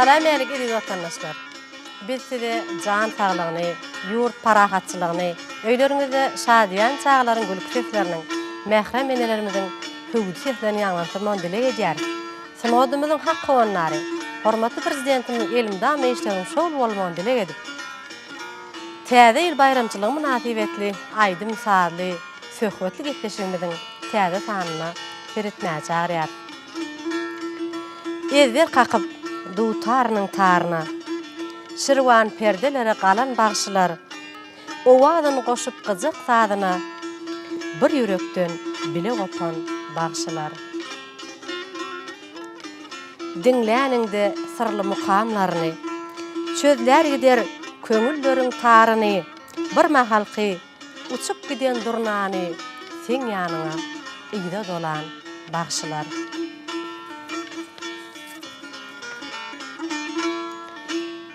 Salam älik eziz watandaşlar! Biz size jan saglygyny, ýurt parahatçylygyny, öýleriňizde şadyýan çagalaryň gülki sesleriniň, mährem enelerimiziň hüwdi sesleriniň ýaňlansyrmagyny dileg edýäris. Sungatymyzyň hak howandary, hormatly Prezidentimiziň elmydama işleriniň şowly bolmagyny dileg edip, Täze ýyl baýramçylygy mynasybetli aýdym-sazly, söhbetli gepleşigimiziň täze sanyna seretmäge çagyrýarys. Ezber kakyp dutarynyň taryna, Şirwan perdelere galan bagşylar, Owazyn goşup gyjak sazyna, Bir ýürekden bile gopan bagşylar. Diňläniňde syrly mukamlaryny, Çözlär gider köňülleriň taryny, Bir mahalky uçup giden durnany Seň ýanyňa yza dolan bagşylar.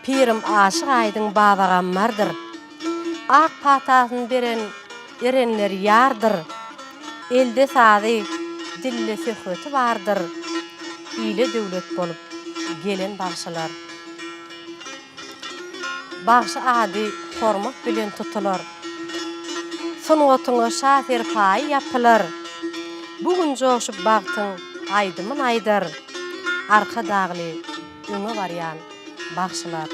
Pirim Aşyk Aýdyň Babagammardyr. Ak patasyny beren erenler ýardyr. Elde sazy, dilde söhbeti bardyr. Ile döwlet bolup gelen bagşylar. Bagşy ady hormat bilen tutular. Sungatyňa şa serpaýy ýapylar. Bu gün joşup bagtyň aýdymyn aýdar. Arkadagly öňe barýan bagşylar.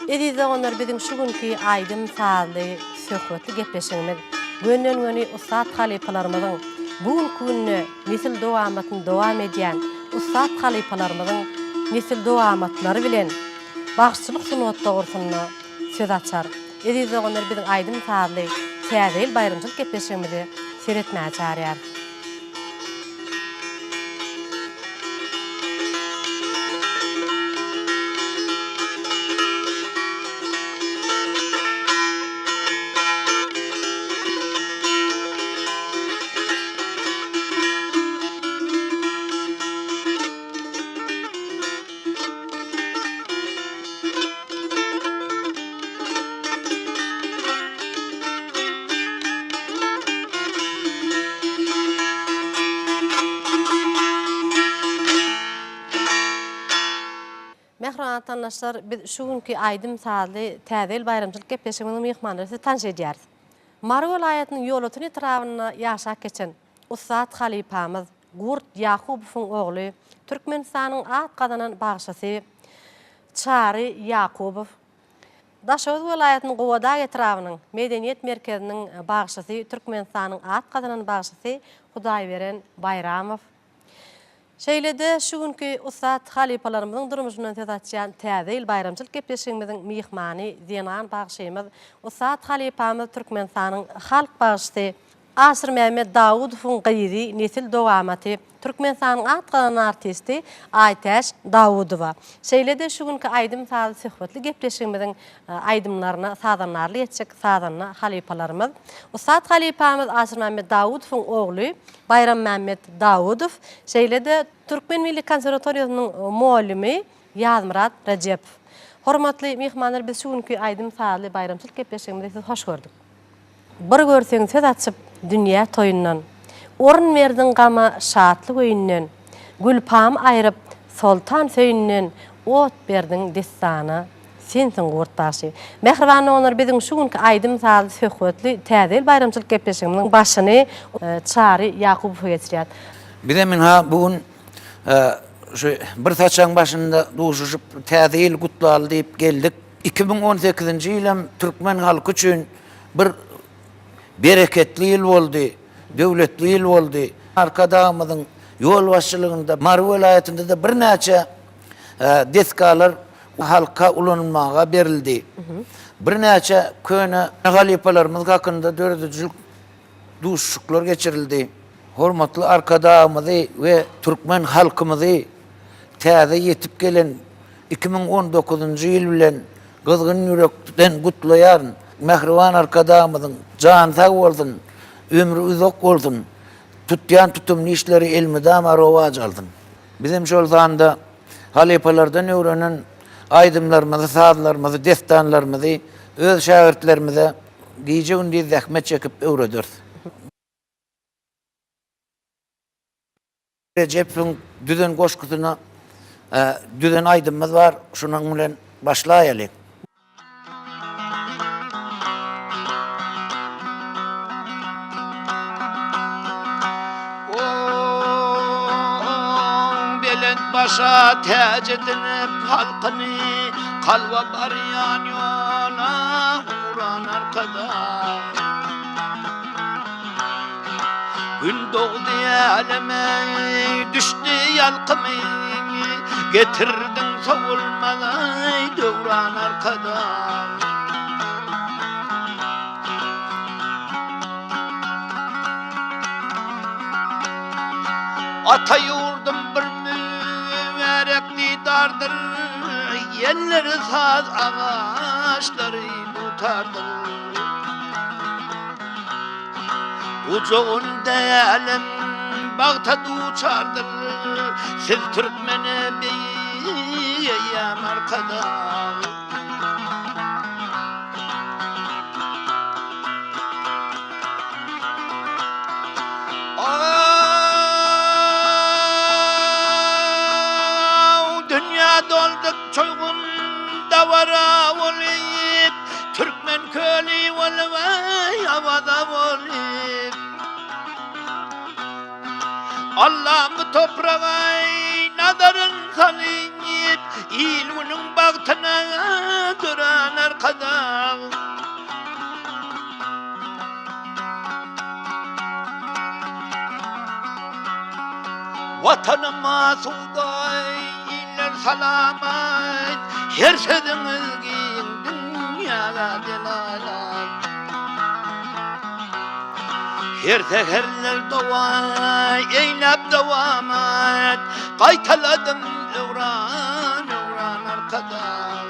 Eziz doganlar biziň şu günki aýdym sazly söhbetli gepleşigimiz gönden göni ussat halypalarymyzyň bu günki günde nesil dowamatyny dowam edýän ussat halypalarymyzyň nesil dowamatlary bilen bagşyçylyk sungat dogrusynda söz açar. Eziz doganlar biziň aýdym sazly täze ýyl baýramçylyk gepleşigimizi seretmäge çagyrýarys. Mähriban watandaşlar, biz şu günki aýdym-sazly Täze ýyl baýramçylyk gepleşigimiziň myhmanlary sizi tanyş edýäris. Mary welaýatynyň Ýolöten etrabynda ýaşap geçen ussat halypamyz Gurt Ýakubowyň ogly, Türkmenistanyň at gazanan bagşysy Çary Ýakubow, Daşoguz welaýatynyň Gubadag etrabynyň Medeniýet merkeziniň bagşysy, Türkmenistanyň at gazanan bagşysy Hudaýberen Baýramow, Şeýle-de şu günki ussat halypalarymyzyň durmuşyndan söz açýan Täze ýyl baýramçylyk gepleşigimiziň myhmany zenan bagşymyz, ussat halypamyz Türkmenistanyň halk bagşysy Aşyrmämmet Dawudowyň gyzy, nesil dowamaty, Türkmenistanyň at gazanan artisti Aýtäç Dawudowa. Şeýle-de şu günki aýdym-sazly söhbetli gepleşigimiziň aýdymlaryna sazandarlyk etjek sazanda halypalarymyz, ussat halypamyz Aşyrmämmet Dawudowyň ogly Baýrammämmet Dawudow, şeýle-de Türkmen milli konserwatoriýasynyň mugallymy Ýazmyrat Rejepow. Hormatly myhmanlar, biz şu günki aýdym-sazly baýramçylyk gepleşigimizde sizi hoş gördük. Bir görseň söz açyp dünýä toýundan, Orun berdiň gama şatlyk öýünden, Gülpamy aýryp soltan söýünden, Ot berdiň dessana, sensiň Gurt bagşy. Mähriban doganlar biziň şu günki aýdym-sazly söhbetli Täze ýyl baýramçylyk gepleşigimiziň başyny Çary Ýakubowa geçirýär. Bizem ynha bu gün şu bir saçagyň başynda duşuşyp Täze ýyl gutlaly diýip geldik. 2018-nji ýylam türkmen halky üçin bir bereketli ýyl boldy, döwletli ýyl boldy. Arkadagymyzyň ýolbaşçylygynda Mary welaýatynda-da birnäçe desgalar halka ulanylmaga berildi. Birnäçe köne halypalarymyz hakynda döredijilik duşuşyklar geçirildi. Hormatly Arkadagymyzy we türkmen halkymyzy täze ýetip gelen 2019-njy ýyl bilen gyzgyn ýürekden gutlaýaryn. Mähriban Arkadagymyzyň jany sag bolsun, ömri uzak bolsun, tutýan tutumly işleri elmydama rowaç alsyn. Bizem şol sanda halypalardan öwrenen aýdymlarymyzy, sazlarymyzy, dessanlarymyzy öz şägirtlerimize gije-gündiz zähmet çekip öwrederis. Rejepowyň düzen goşgusyna. düzen aýdymymyz bar, şunuň bilen başlaýaly. Belent başa täç edinip halkyny, Kalba barýan ýola uran Arkadag. Gün dogdy äleme, düşdi ýalkymy, Getirdiň sowulmaz aý döwran Arkadag. Ata ýurdum bir mübärek didardyr, Ýelleri saz agaçlary dutardyr. Gujagynda älem bagta duçardyr, Siz türkmene beýik eýýäm Arkadag. Aw, dünýä doldy çoýgun dabara bolup, Türkmen köli bolup, aý, Awaza bolup. Allam bu topraga nazaryn salyp, Il-günüň bagtyna dörän Arkadag. Watanym asuda, iller salamat, Her sözüňiz giň dünýäge delalat. Her säherler doga eýläp dowamat, Gaýtaladym öwran-öwran Arkadag.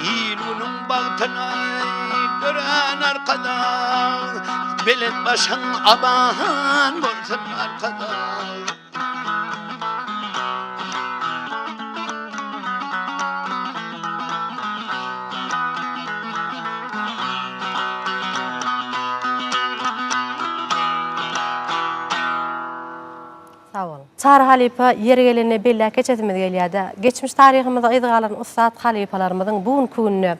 Il-günüň bagtyna dörän Arkadag, Belent başyň aman bolsun Arkadag. Sag boluň. Çary halypa ýeri gelende belläp geçesimiz gelýärde, geçmiş taryhymyzda yz galan ussat halypalarymyzyň bu günki günde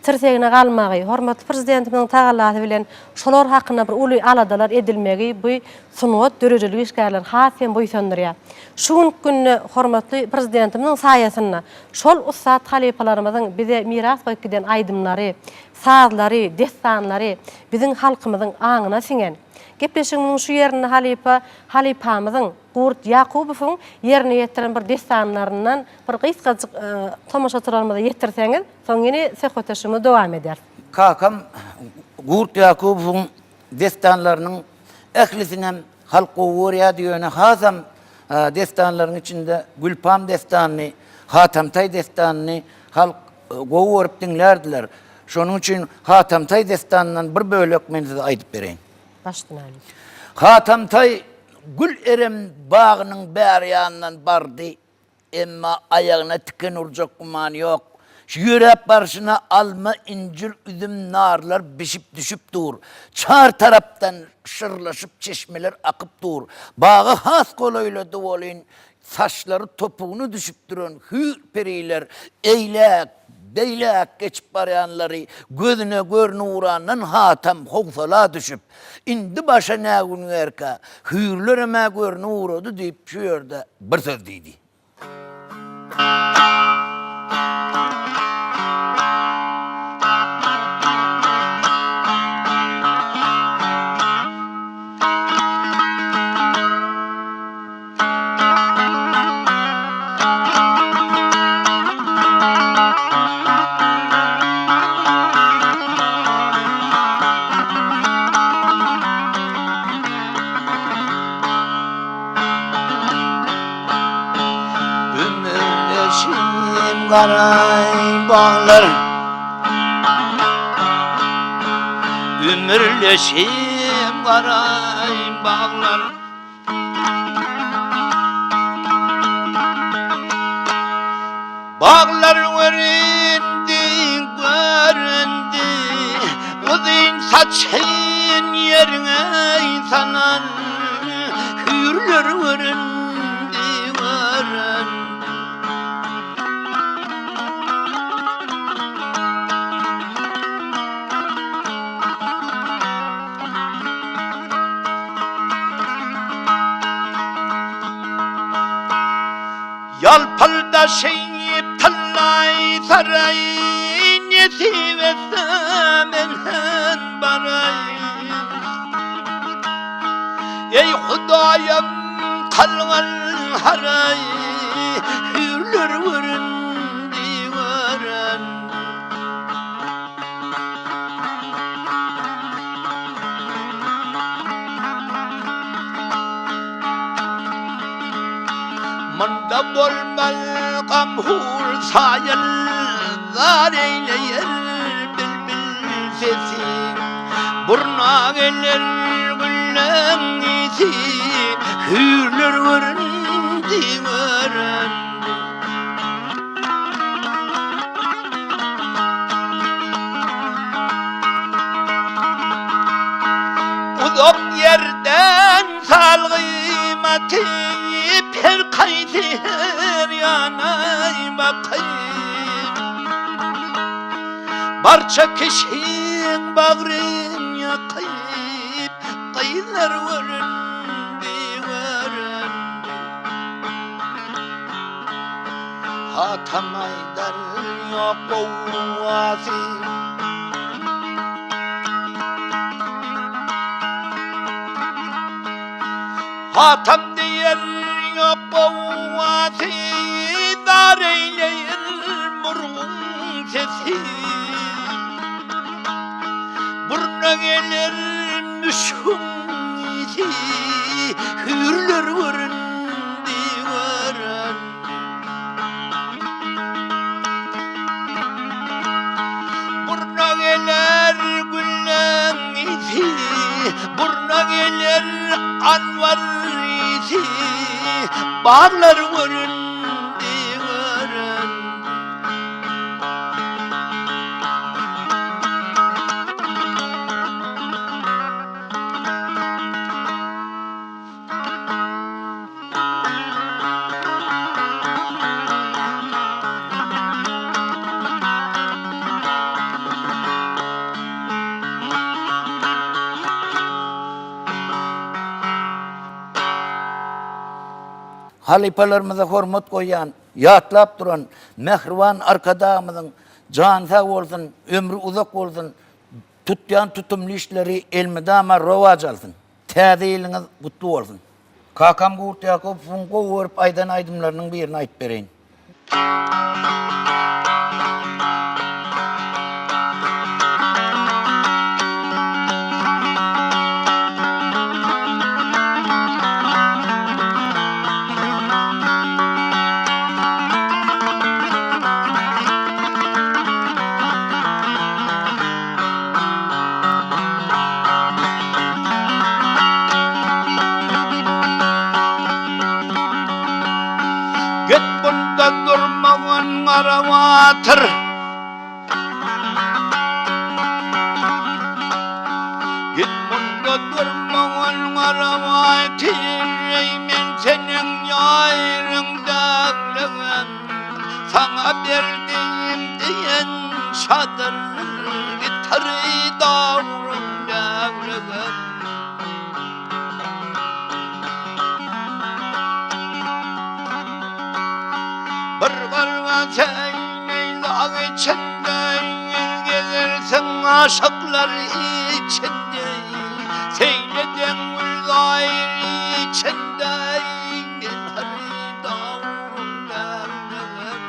tirsegine galmagy, hormatly Prezidentimiziň tagallasy bilen şolar hakynda bir uly aladalar edilmegi bu sungat döredijilik işgärlerini has hem buýsandyrýar. Şu günki günde hormatly Prezidentimiziň saýasynda şol ussat halypalarymyzyň bize miras goýup giden aýdymlary, sazlary, dessanlary biziň halkymyzyň aňyna siňen. Gepleşigimiziň şu ýerinde halypa halypamyzyň Gurt Ýakubowyň ýerine ýetiren bir dessanlaryndan bir gysgajyk tomaşaçylarymyza ýetirseňiz, soň ýene söhbetdeşligimizi dowam ederis. Kakam Gurt Ýakubowyň dessanlarynyň ählisinem halk gowy görýärdi, ýöne hasam dessanlaryň içinde Gülpam dessanyny, Hatamtaý dessanyny halk gowy görüp diňlärdiler. Şonuň üçin Hatamtaý dessanyndan bir bölek men size aýdyp bereýin. Başdan aýdyň. Hatamtaý Gül Erem bagynyň bäri ýanyndan bardy. Emma aýagyna tiken urjak gümany ýok. Şu ýöräp barşyna alma, injir, üzüm, narlar bişip düşüp dur. Çar tarapdan şyrlaşyp çeşmeler akyp dur. Baga has golaýlady welin, saçlary topugyna düşüp duran hüýr-periler eýläk, beýläk geçip barýanlary gözüne görnüp-ugrandan Hatam howsala düşüp, Indi başa nä gün gerkä, hüýrlerem-ä görnüp ugrady diýip, şu ýerde bir söz diýdi. Ümürleşim garay baglar Ümürleşim garay baglar Baglar göründi, göründi, Uzyn saçyn ýeriňe salan, Hüýrler göründi. Başy tyllaý saraý nesip etse men hem baraý. Eý Hudaýym kylgyn haraý hüýrler göründi gören. Munda bolmaz gamhur saýyl, Zar eýleýär bilbil sesi. Burna geler gülleň ysy, Hüýrler göründi göründi. Uzak ýerden salgym atyp, her kaýsy her ýana bakyp. Barça kişiň bagryn ýakyp, gyzlar göründi, göründi. Hatam aýdar ýok gowgasy. Hatam diýer ýok gowgasy, Zar eýleýir murguň sesi. Burna geler müşgüň ysy, Hüýrler göründi göründi. Burna geler gülleň ysy, Burna geler anbar ysy, Baglar göründi göründi. Halypalarymyza hormat goýýan, ýatlap duran mähriban Arkadagymyzyň jany sag bolsun, ömri uzak bolsun, tutýan tutumly işleri elmydama rowaç alsyn! Täze ýylyňyz gutly bolsun! Kakam Gurt Ýakubowyň gowy görüp aýdan aýdymlarynyň birini aýdyp bereýin. Git bunda durmagyn garabatyr. Git bunda durmagyn garabatyr. Eý men seniň ýaryň däldigim. Saňa berdim diýen şadyr gitary dagryň dägligim. Bir garga çeýneýlag içinde gezersiň aşyklar içinde Seýleden gülzaýyr içinde gitary dagryň dägligim.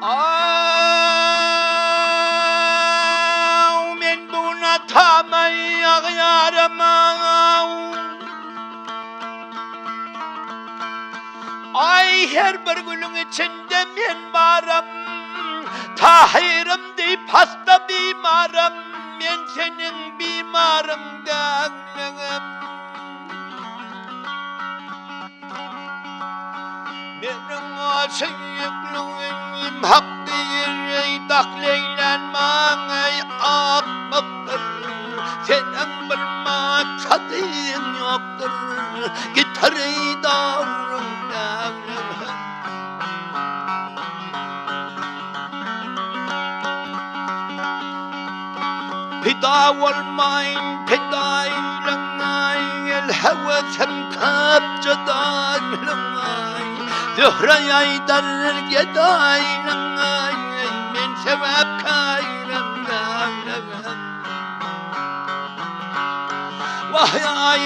Aw, men bu gün atama ýagýarym aw. Aý, her bir gülüň içinde men baram, Tahyrym diýip hasta bimaram, Men seniň bimaryň däldigim. Meniň aşyklygyym hak diýr, eý, dahl eýlän maňa akmakdyr. Seniň bir maksadyň ýokdur, Gitary dagryň dägligim. bolmaýyn pedaýylaňaý El höwesem köp judaýylaňaý Zöhre aýdar gedaýylaňaý Men sebäpkäýrem Wah aý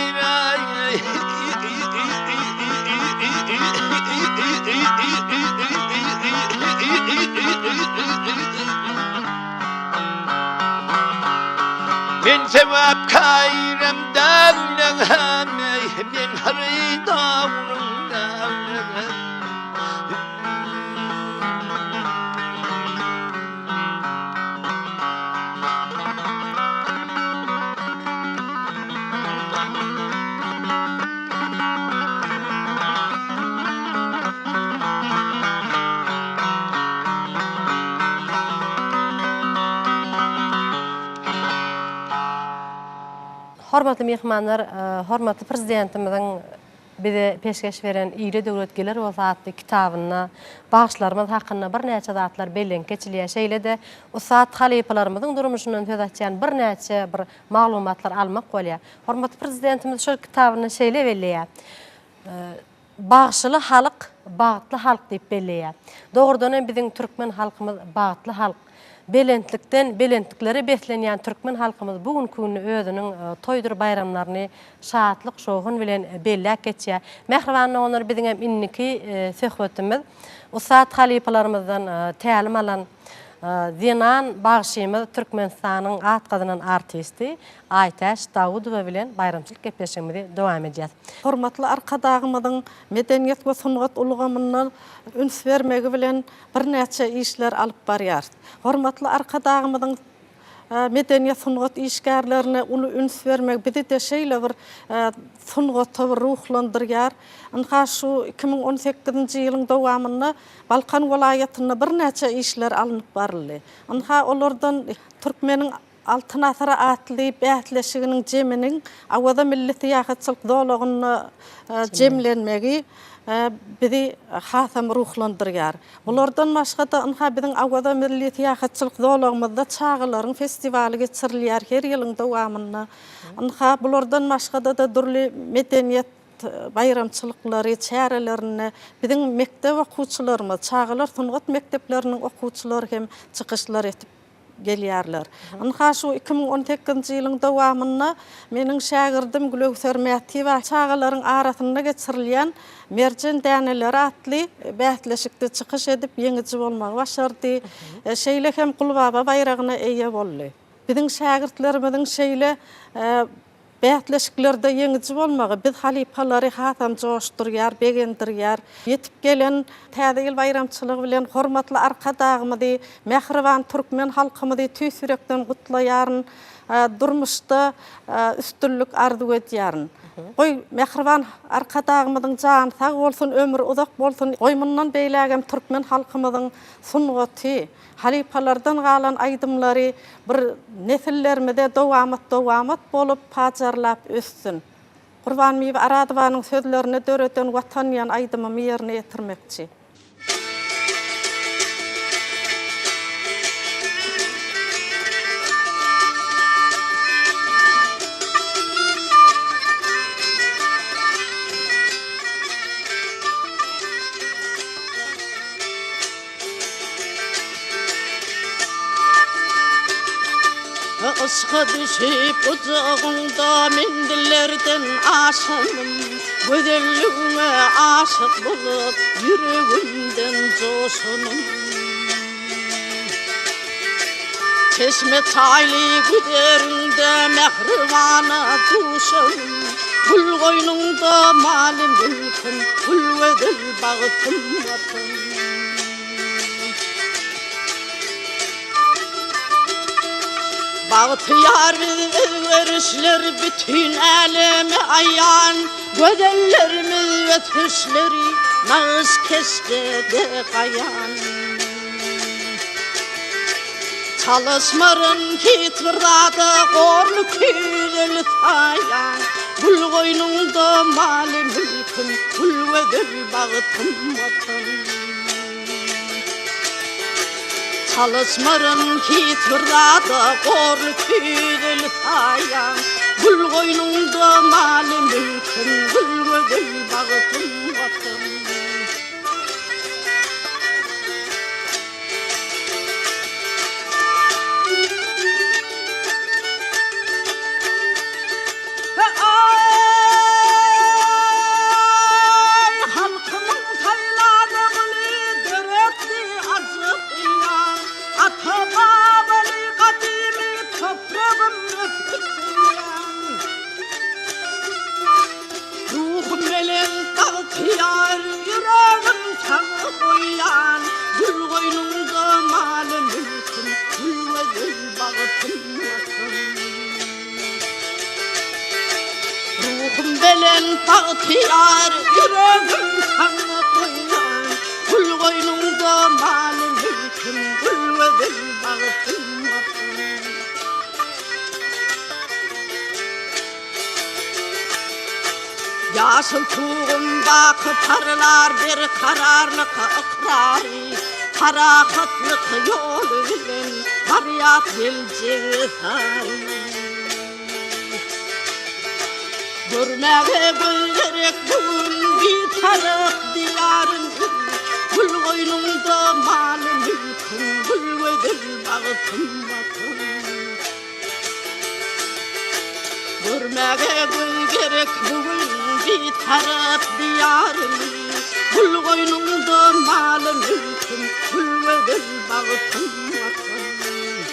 Men sebäpkäýrem däl-le Men hyrydawrym däl-le. Hormatly myhmanlar, hormatly Prezidentimiziň bize peşgeş beren Ile döwlet geler bolsa atly kitabynda bagşylarymyz hakynda birnäçe zatlar bellenip geçilýär. Şeýle-de ussat halypalarymyzyň durmuşyndan söz açýan birnäçe bir maglumatlar almak bolýar. Hormatly Prezidentimiz şol kitabynda şeýle belleýär, Bagşyly halk, bagtly halk diýip belleýär. Dogrudan hem biziň türkmen halkymyz bagtly halk. Belentlikden belentliklere beslenýän türkmen halkymyz bu günki günde özüniň toýdur baýramlaryny şatlyk-şowhun bilen belläp geçýär. Mähriban doganlar biziň hem indiki söhbetimiz ussat halypalarymyzdan tälim alan zenan bagşymyz Türkmenistanyň at gazanan artisti Aýtäç Dawudowa bilen baýramçylyk gepleşigimizi dowam edýäs. Hormatly Arkadagymyzyň medeniýet we sungat ulgamyna üns bermegi bilen birnäçe işler alyp barýarys. Hormatly Arkadagymyzyň medeniýet-sungat işgärlerine uly üns bermegi bizi-de şeýle bir sungata bir ruhlandyrýar. Ynha, şu 2018-nji ýylyň dowamynda Balkan welaýatynda birnäçe işler alnyp baryldy. Ynha, olardan Türkmeniň Altyn asyry atly bäsleşiginiň jeminiň Awaza milli syýahatçylyk zolagynda jemlenmegi bizi hasam ruhlandyrýar. Bulardan başga-da, ynha, biziň Awaza milli syýahatçylyk zolagymyzda çagalaryň festiwaly geçirilýär her ýylyň dowamynda. Ynha, bulardan başga-da dürli medeniýet baýramçylyklary, çärelerinde biziň mekdep okuwçylarymyz, çagalar sungat mekdepleriniň okuwçylary hem çykyşlar edip gelýärler. Ynha, şu 2018-nji ýylyň dowamynda meniň şägirdim Gülöwser Mätiýewa çagalaryň arasynda geçirilýän Merjen däneleri atly bäsleşikde çykyş edip, ýeňiji bolmagy başardy. Şeýle hem Gulbaba baýragyna eýe boldy. Biziň şägirtlerimiziň şeýle Bäsleşiklerde ýeňiji bolmagy biz halypalary hasam joşdurýar, begendirýär. Ýetip gelen Täze ýyl baýramçylygy bilen hormatly Arkadagymyzy, mähriban türkmen halkymyzy tüýs ýürekden gutlaýaryn, durmuşda üstünlik arzuw edýärin. Goý, mähriban Arkadagymyzyň jany sag bolsun, ömri uzak bolsun! Goý, mundan beýlägem türkmen halkymyzyň sungaty, Halypalardan galan aýdymlary bir nesillerimize dowamat-dowamat bolup pajarlap össün. Gurbanbibi Aradowanyň sözlerine döreden Watan diýen aýdymymy ýerine ýetirmekçi. Yşka düşüp gujagyňda menzillerden aşanym, Gözelligiňe aşyk bolup ýüregimden joşanym. Çeşme çaýly güzeriňde mähribana duşanym, Gül goýnuňda maly-mülküm, gül gözel bagtym Watan. Bagtyýar biz özgerişler bütin äleme aýan, Gözellerimiz ösüşleri nagyş keşdede gaýan. Çalyşmaryn hiç bir zada gorly küýzeli saýaň, Gül goýnuňda maly-mülküm, gül gözel bagtym Watan. Salyşmaryn hiç bir zada gorly tüýdül saýaň. Gül goýnuňda maly-mülküm, gül gözel bagtym Watan. Aý, halkymyň saýlan ogly döretdi ajap eýýam. Ata-babaly gadymy topragym ösüp bilýän. Ruhum belent bagtyýar, ýüregim saňa goýýan. Gül goýnuňda maly-mülküm, gül gözel bagtym Watan. Ruhum belent bagtyýar, ýüregim saňa goýýan. Gül goýnuňda maly-mülküm, gül gözel bagtym Watan. Ýaşyl tugum baky parlar berkararlyk ykrary, Parahatlyk ýoly bilen barýas geljege sary. Görmäge göz gerek bu gün Bitarap Diýarym, Gül goýnuňda maly-mülküň, gül gözel bagtym Watan. Görmäge göz gerek bu gün Bitarap Diýarymy, Gül goýnuňda maly-mülküm, Gül gözel bagtym Watanym.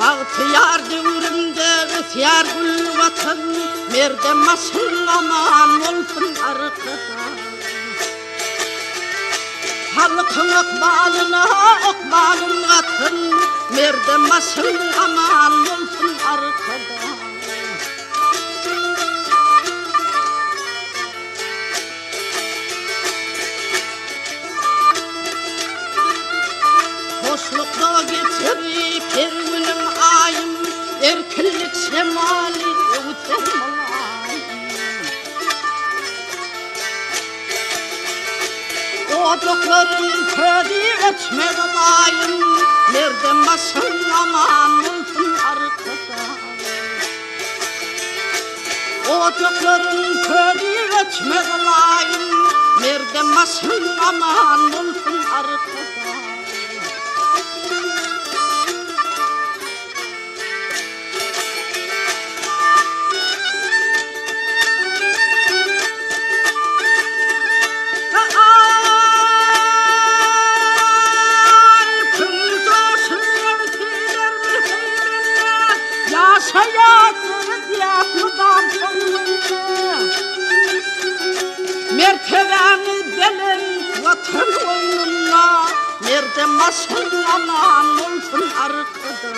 Bagtyýar döwrümde ösýär gül Watan, Merdem başyň aman bolsun Arkadag. Halkyň ykbalyna ykbalyn gatsyn, Merdem başyň aman bolsun Arkadag. Hoşlukda geçirip her günüm aýym, Erkinlik şemaly öwser mylaýym. Ojaklaryň közi öçmez ylaýym, Merdem başyň aman bolsun Arkadag. Ojaklaryň közi öçmez ylaýym, Merdem başyň aman bolsun Arkadag. Mertebäňi belent Watan goýnunda, Merdem başyň aman bolsun Arkadag.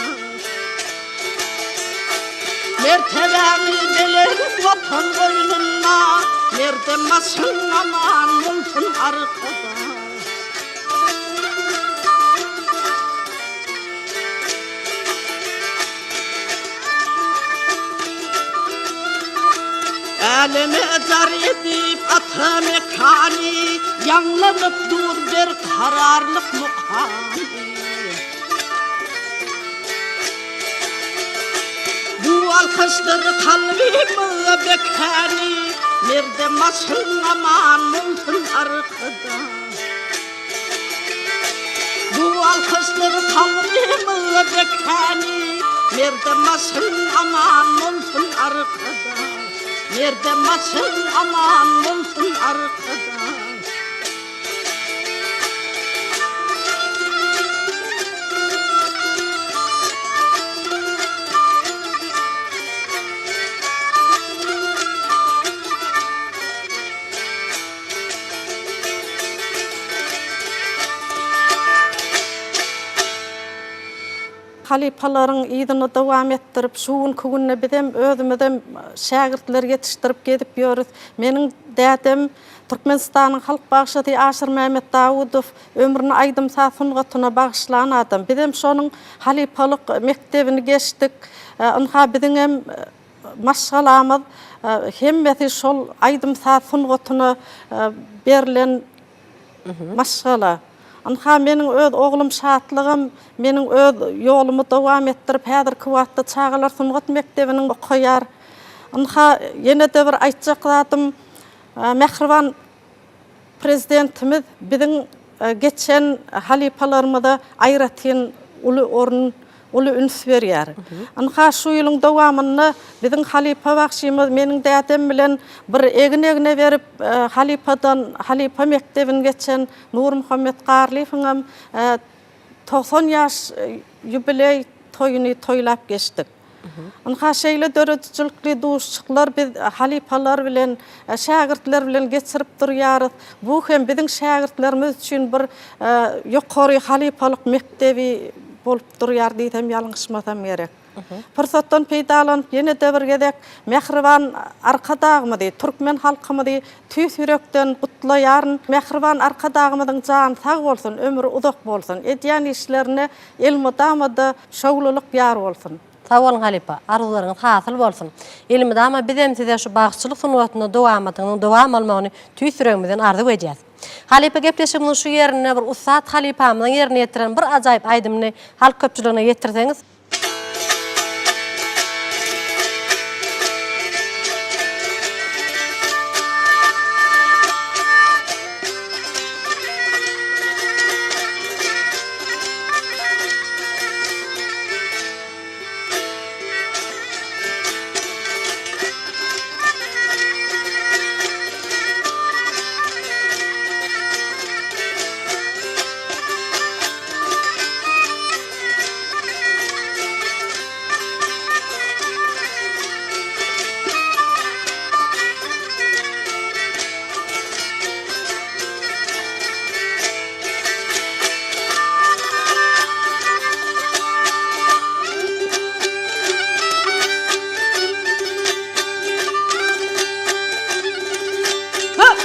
Mertebäňi belent Watan goýnunda, Merdem başyň aman bolsun Arkadag. Äleme jar edip ata mekany, Ýaňlanyp dur berkararlyk mukamy. Bu alkyş. alkyşdyr kalbymyzda bekäni, Merdem başyň aman bolsun Arkadag. Bu alkyşdyr kalbymyzda bekäni, Merdem başyň aman bolsun Arkadag. Merdem başyň aman bolsun Arkadag. Halypalaryň yzyny dowam etdirip, şu günki günde bizem özümizem şägirtler ýetişdirip gezip ýörüs. Meniň dädem Türkmenistanyň halk bagşysy Aşyrmämmet Dawudow ömrüni aýdym-saz sungatyna bagyşlan adam. Bizem şonuň halypalyk mekdebini geçdik. Ynha biziňem maşgalamyz hemmesi şol aýdym-saz sungatyna berlen maşgala. Ynha meniň öz oglum Şatlygam meniň öz ýolumy dowam etdirip häzirki wagtda çagalar sungat mekdebiniň okaýar. Ynha ýene-de bir aýtjak zadym Mähriban Prezidentimiz biziň geçen halypalarymyza aýratyn uly orun, uly üns berýär. Ynha, şu ýylyň dowamynda biziň halypa bagşymyz meniň dädem bilen bir egin-egne berip, halypadan halypa mekdebini geçen Nurmuhammet Garlyýewiň hem 90 ýaş ýubileý toýuny toýlap geçdik. Ynha, şeýle döredijilikli duşuşyklar biz halypalar bilen, şägirtler bilen geçirip durýarys. Bu hem biziň şägirtlerimiz üçin bir ýokary halypalyk mekdebi bolup durýar diýsem ýalňyşmasam gerek. Pursatdan peýdalanyp, ýene-de bir gezek mähriban Arkadagymyzy, türkmen halkymyzy tüýs ýürekden gutlaýaryn. Mähriban Arkadagymyzyň jany sag bolsun, ömri uzak bolsun, edýän işlerine elmydama-da şowlulyk ýar bolsun. Sag boluň halypa, arzuwlaryňyz hasyl bolsun. Elmydama bizem size şu bagşyçylyk sungatynda dowamatyňyzyň dowam bolmagyny tüýs ýüregimizden arzuw edýäs. Halypa gepleşigimiziň şu ýerinde bir ussat halypamyzyň ýerine ýetiren bir ajaýyp aýdymyny halk köpçüligine ýetirseňiz.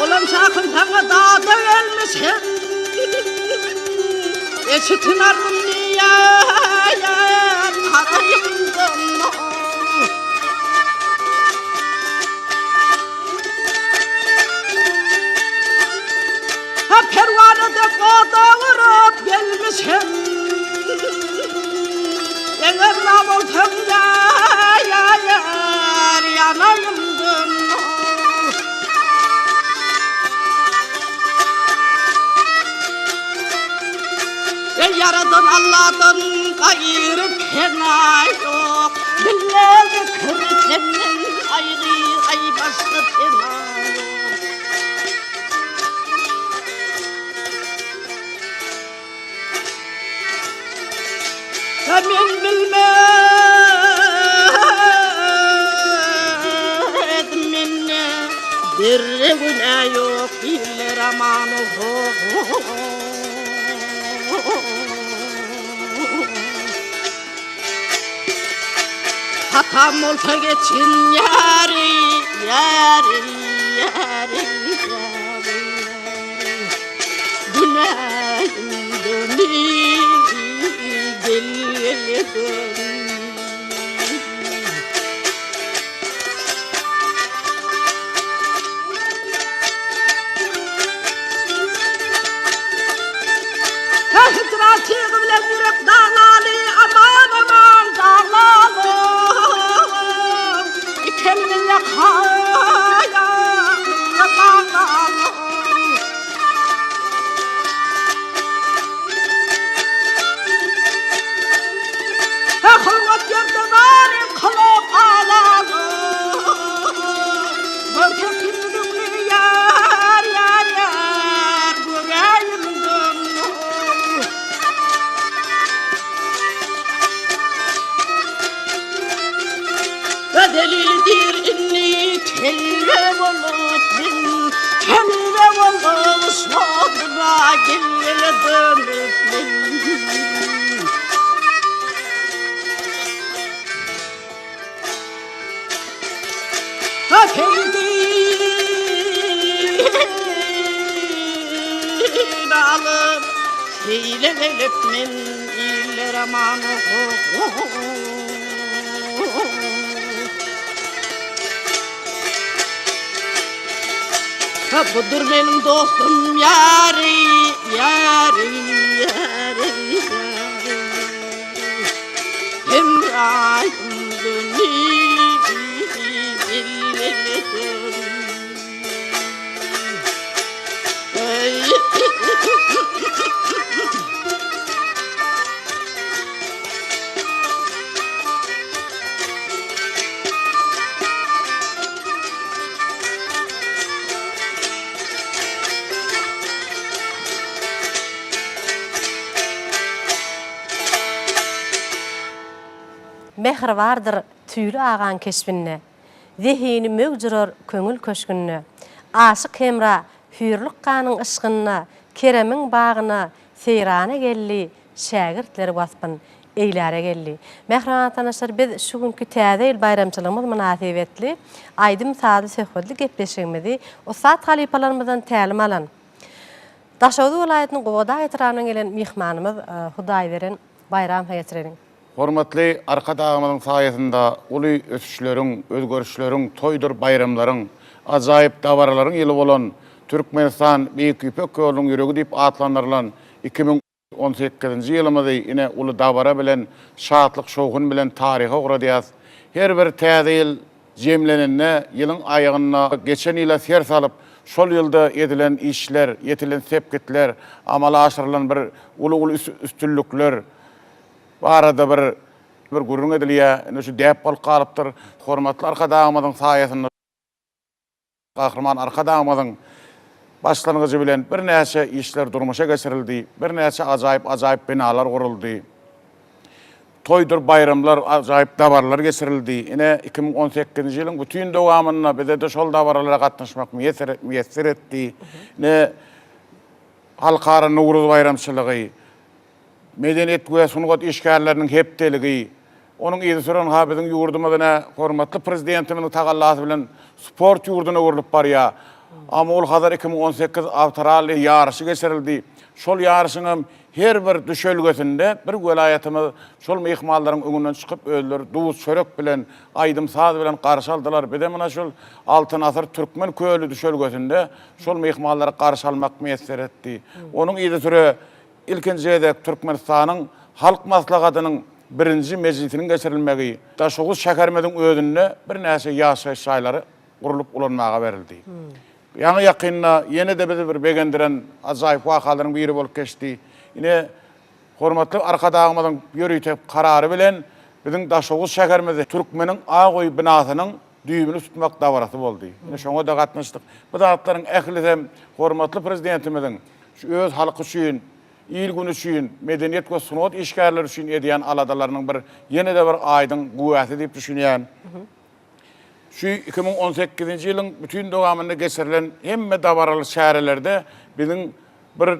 Olam şahym saňa dada gelmiş hem Eşitin arzym diýýär haraýymdan. Ha perwana dek oda urup gelmiş hem Eger na bolsam ýar ýanayymdym. Ey Yaradan Allah'tan gaýry pena ýok. Dille zikr senden gaýry aý başga pena ýok. Men bilmedim mende zerre günä ýok iller aman Hatam bolsa geçin ýary ýary ýary ýary Günähim döni gel gel dön. Hijran tygy bilen ýürek daglaly, aman aman daglaly. Gelip men iller aman Budur meniň dostum ýary ýary ýary ýary Hemraýym Mähir bardyr Tüýli agaň keşbinde, Zehini möwj urar köňül köşgünde. Aşyk Hemra hüýrlük ganyň yşgynda, Keremiň bagyna seýrana geldi, Şägirtleri waspyn eýläre geldi. Mähriban watandaşlar, biz şu günki Täze ýyl baýramçylygymyz mynasybetli aýdym-sazly söhbetli gepleşigimizi ussat halypalarymyzdan tälim alan, Daşoguz welaýatynyň Gubadag etrabyndan gelen myhmanymyz Hudaýberen Baýramowa geçireliň. Hormatly Arkadagymyzyň saýasynda uly ösüşleriň, özgerişleriň, toýdur baýramlaryň, ajaýyp dabaralaryň ýyly bolan Türkmenistan Beýik Ýüpek ýolunyň ýüregi diýip atlandyrylan 2018-nji ýylymyzy ine uly dabara bilen, şatlyk-şowhun bilen taryha ugradýas. Her bir täze ýyl jemlenende, ýylyň aýagynda geçen ýyla ser salyp, şol ýylda edilen işler, ýetilen sepgitler, amala aşyrylan bir uly-uly üstünlikler, barada bir bir gürrüň edilýär. Indi şu däp bolup galypdyr. Hormatly Arkadagymyzyň saýasynda Gahryman Arkadagymyzyň başlangyjy bilen birnäçe işler durmuşa geçirildi, birnäçe ajaýyp-ajaýyp binalar guruldy. Toýdur baýramlar, ajaýyp dabaralar geçirildi. Ine, 2018-nji ýylyň bütin dowamynda bize-de şol dabaralara gatnaşmak miýesser etdi. Ine, Halkara Nowruz baýramçylygy, Medeniýet we sungat işgärleriniň hepdeligi, onuň yzysüre ynha biziň ýurdumyz ine hormatly Prezidentimiziň tagallasy bilen sport ýurduna öwrülip barýar. Amul Hazar 2018 awtoralli ýaryşy geçirildi. Şol ýaryşyň hem her bir düşelgesinde bir welaýatymyz şol myhmanlaryň öňünden çykyp özleri duz-çörek bilen, aýdym-saz bilen garşy aldylar. Bize muna şol Altyn asyr Türkmen köli düşelgesinde şol myhmanlary garşy almak miýesser etdi. Onuň yzysüre Ilkinji gezek Türkmenistanyň Halk Maslahatynyň birinji mejlisiniň geçirilmegi, Daşoguz şäherimiziň özünde birnäçe ýaşaýyş jaýlary gurlup ulanmaga berildi. Ýaňy-ýakynda ýene-de bizi bir begendiren ajaýyp wakalaryň biri bolup geçdi. Ine, hormatly Arkadagymyzyň ýörite Karary bilen biziň Daşoguz şäherimizde Türkmeniň ak öýi binasynyň düýbüni tutmak dabarasy boldy. Ine, şoňa-da gatnaşdyk. Bu zatlaryň ählisem hormatly Prezidentimiziň Şu öz halky üçin, il-güni üçin, medeniýet we sungat işgärleri üçin edýän aladalarynyň bir ýene-de bir aýdyň güwäsi diýip düşünýän. Şu 2018-nji ýylyň bütin dowamynda geçirilen hemme dabaraly çärelerde biziň bir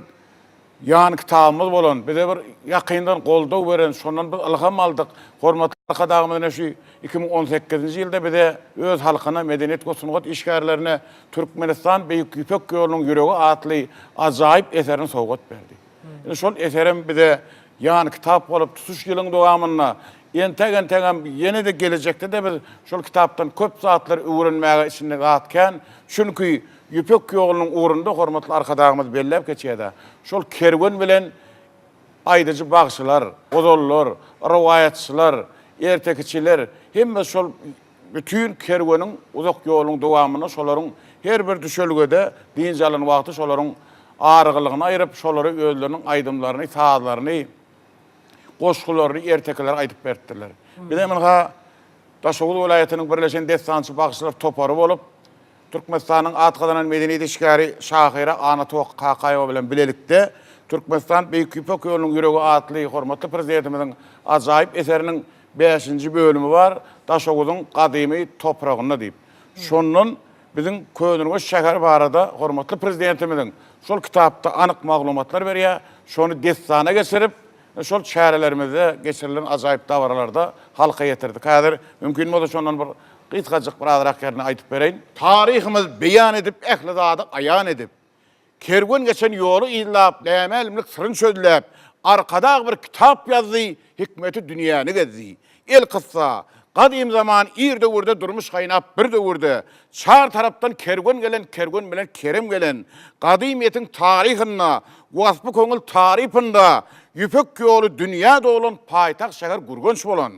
ýan kitabymyz bolan, bize bir ýakyndan goldaw beren, şondan biz ylham aldyk. Hormatly Arkadagymyz ine şu 2018-nji ýylda bize öz halkyna, medeniýet we sungat işgärlerine Türkmenistan Beýik Ýüpek ýolunyň ýüregi atly ajaýyp eserini sowgat berdi. Indi şol eserem bize ýan kitap bolup, tutuş ýylyň dowamynda entek-entegem ýene-de gelejekde-de biz şol kitapdan köp zatlary öwrenmäge içinde zat kän. Çünki Ýüpek ýolunyň ugrunda hormatly Arkadagymyz belläp geçýär-de, şol kerwen bilen aýdyjy bagşylar, ozallar, rowaýatçylar, ertekiçiler hemme şol Bütin kerweniň uzak ýoluň dowamynda şolaryň her bir düşelgede dynç alan wagty şolaryň arygylygyny aýryp, şolara özleriniň aýdymlaryny, sazlaryny, goşgularyny, ertekileri aýdyp beripdirler. Bizem ynha Daşoguz welaýatynyň Birleşen dessançy bagşylar topary bolup, Türkmenistanyň at gazanan medeniýet işgäri şahyra Anna Kakaýewa bilen bilelikde Türkmenistan Beýik Ýüpek ýolunyň ýüregi atly hormatly Prezidentimiziň ajaýyp eseriniň bäşinji bölümi bar, Daşoguzyň gadymy topragynda diýip. Şondan biziň Köneürgenç şäheri barada hormatly Prezidentimiziň şol kitapda anyk maglumatlar berýär, şony dessana geçirip, şol çärelerimizde geçirilen ajaýyp dabaralarda halka ýetirdik. Häzir mümkin bolsa şondan bir gysgajyk bir azrak ýerini aýdyp bereýin. Taryhymyz beýan edip ähli zady aýan edip. Kerwen geçen ýoly yzlap, nämälimlik syryn çözläp, Arkadag bir kitap ýazdy, hikmeti dünýäni gezdi. Elkyssa, gadym zaman ir döwürde durmuş gaýnap bir döwürde, çar tarapdan kerwen gelen, kerwen bilen kerem gelen, gadymyýetiň taryhynda, waspy köňül tarypynda, ýüpek ýoly dünýä dolan paýtagt şäher Gürgenç bolan.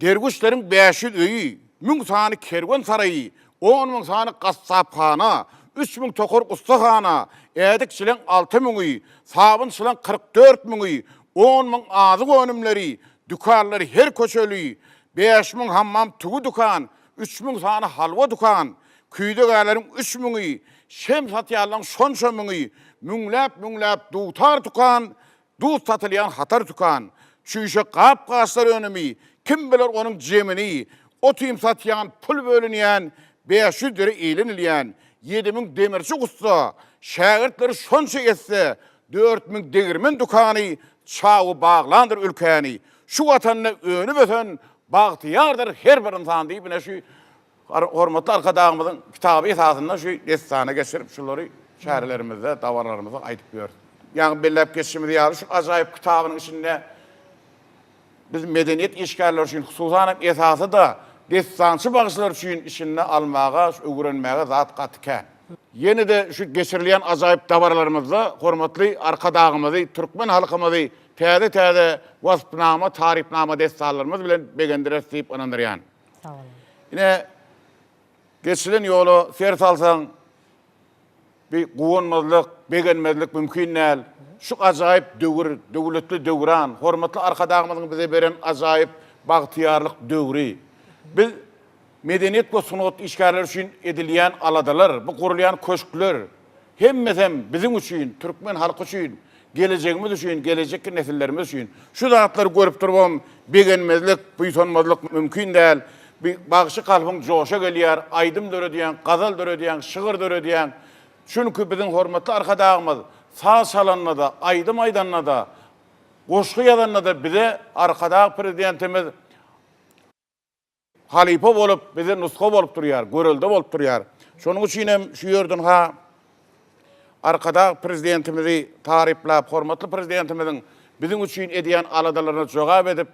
Derwüşleriň 500 öýi, 1000 sany kerwen saraýy, on müň sany gassaphana, 3000 tokar ussahana, ädikçileň alty müňi, sabynçylaň 44 müňi, on müň azyk önümleri, dükanlary her köçeli, 5000 hammam tüwi dükan, 3000 sany halwa dükan, küýzegärleriň üç müňi, şem satýanlaň şonça müňi, müňläp-müňläp dutar tükan, Duz satylýan hatar dükan, çüýşe gap-gaçlar önümi, kim biler onuň jemini, ot-iým satýan, pul bölünýän, 500 deri eýlenilýän, 7000 demirçi ussa, şägirtleri şonça etse, 4000 degirmen dükany çawy baglandyr ülkäni. Şu Watanda önüp-ösen bagtyýardyr her bir ynsan diýip, ine şu Hormatly Arkadagymyzyň kitaby esasynda şu dessana geçirip, şulary çärelerimizde, dabaralarymyzda aýdyp ýörüs. Ýaňy belläp geçişimiz ýaly, şu ajaýyp kitabynyň içinde biz medeniýet işgärleri üçin, hususan hem esasy-da dessançy bagşylar üçin içinde almaga, öwrenmäge zat gaty kän. Ýene-de şu geçirilýän ajaýyp dabaralarymyzda hormatly Arkadagymyzy, türkmen halkymyzy täze-täze waspnama, tarypnama dessanlarymyz bilen begendireris diýip ynandyrýan. Sag boluň. Ine, geçilen ýola ser salsaň, bir guwanmazlyk, begenmezlik mümkin däl. Şu ajaýyp döwür, döwletli döwran, hormatly Arkadagymyzyň bize beren ajaýyp bagtyýarlyk döwri. Biz medeniýet we sungat işgärleri üçin edilýän aladalar, bu gurulýan köşkler, Hemmesem biziň üçin, türkmen halky üçin, gelejegimiz üçin, gelejekki nesillerimiz üçin. Şu zatlary görüp durubam begenmezlik, buýsanmazlyk mümkin däl. Bir bagşy kalbyň joşa gelýär, aýdym döredýäň, gazal döredýäň, şygyr döredýäň. Çünki biziň hormatly Arkadagymyz saz çalanda-da, aýdym aýdanda-da, goşgy ýazanda-da bize Arkadag Prezidentimiz Halypa bolup, bize nusga bolup durýar, görelde bolup durýar. Şonuň üçin hem şu ýerden ha Arkadag Prezidentimizi taryplap, hormatly Prezidentimiziň biziň üçin edýän aladalaryna jogap edip,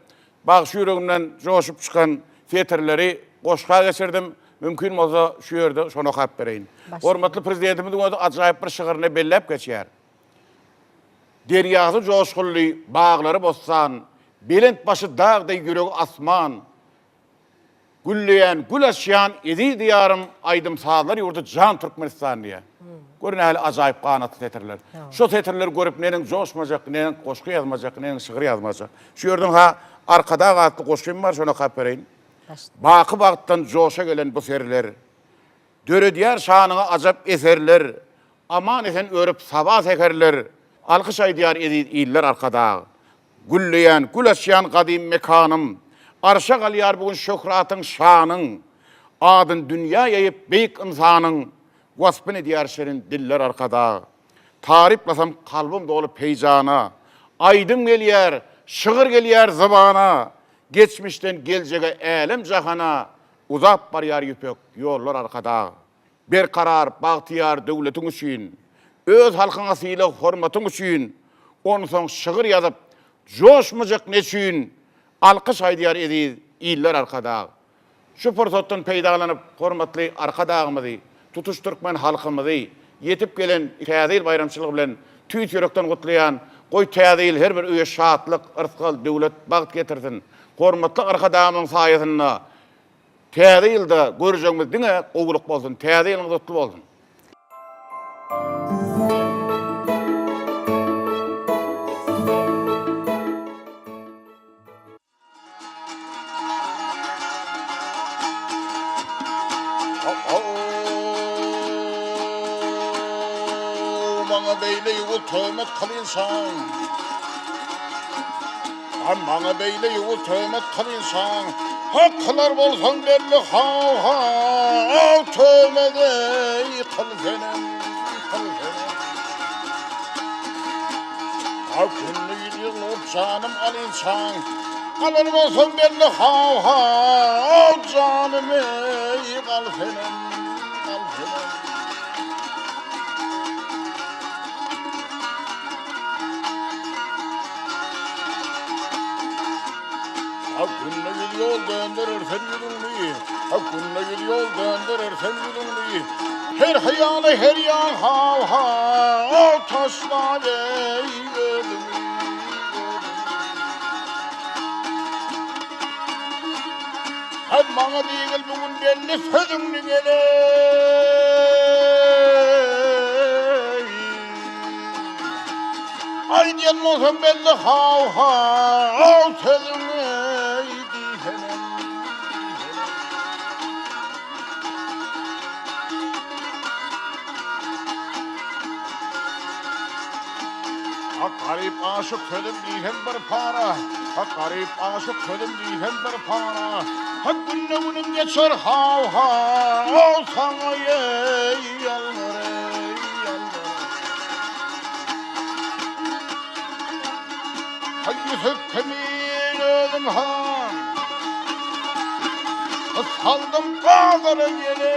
bagşy ýüregimden joşup çykan setirleri goşga geçirdim. Mümkin bolsa şu ýerde şony okap bereýin. Hormatly Prezidentimiziň özi ajaýyp bir şygyrynda belläp geçýär. Derýasy joşgunly, baglary bossan, Belent başy dag deý ýüregi asman. Gülleýän, gül açýan eziz Diýarym, Aýdym-sazlar ýurdy jan Türkmenistan diýýär. Gör nähili ajaýyp ganatly setirler. Şo setirleri görüp neneň joşmajak, neneň goşgy ýazmajak, neneň şygyr ýazmajak. Şu ýerden ha Arkadag atly goşgym bar, şony okap bereýin. Baky bagtdan joşa gelen bu serler, Döredýär şanyňa ajap eserler, Aman-esen örüp saba-säherler, Alkyş aýdýar eziz iller Arkadag. Gülleýän, gül açýan gadym mekanym, Arşa galýar bu gün şöhratyň, şanyň. Adyn dünýä ýaýyp beýik ynsanyň, Waspyn edýär şirin diller Arkadag. Taryplasam kalbym doly peýjana, Aýdym gelýär, şygyr gelýär zybana, Geçmişden geljege älem-jahana, Uzap barýar ýüpek ýollar Arkadag. Berkarar, bagtyýar döwletiň üçin, Öz halkyňa sylag-hormatyň üçin, Onsoň şygyr ýazyp, joşmajak neçüýn, Alkyş aýdýar eziz iller Arkadag. Şu pursatdan peýdalanyp, hormatly Arkadagymyzy, tutuş türkmen halkymyzy ýetip gelen Täze ýyl baýramçylygy bilen tüýs ýürekden gutlaýan. Goý, Täze ýyl her bir öýe şatlyk, yrsgal, döwlet, bagt getirsin! Hormatly Arkadagymyzyň saýasynda Täze ýylda görjegimiz diňe gowulyk bolsun. Täze ýylyňyz gutly bolsun! Maňa beýle ýowuz töhmet kylynsaň, A maňa beýle ýowuz töhmet kylynsaň, Hak kylar bolsaň belli haw haw töhmet eý kyl senem, kyl senem. A günde ýyl ýyglyp janym alynsaň, Alar bolsaň belli haw haw janym eý gal senem, gal senem. A günde ýüz ýol dönderer sen ýüzüňi, A günde ýüz ýol dönderer sen ýüzüňi. Her hyýala her ýan haw-haw taşlap eý özüňi, A maňa diýgil bu gün belli sözüňni geleý. Aýdýan bolsaň belli haw haw sözüňi diýsenem. Hak garyp aşyk sözüm diýsem bir para, Hak garyp aşyk sözüm diýsem bir para, Hak günde günüm geçer haw haw saňa eý ýalbar eý ýalbar. Haý Ýusup kimin özüm han, Saldym bazara geleý.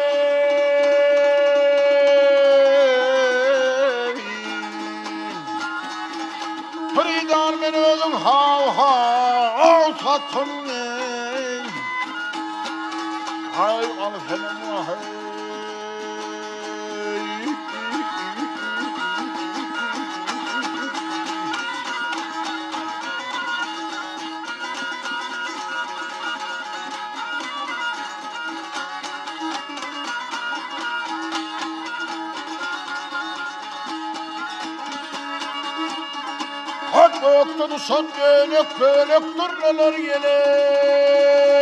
Hyrydar men özüň haw-haw satyn eý. Haý al senem waheý. Hak gökde düşen bölek-bölek durnalar geler.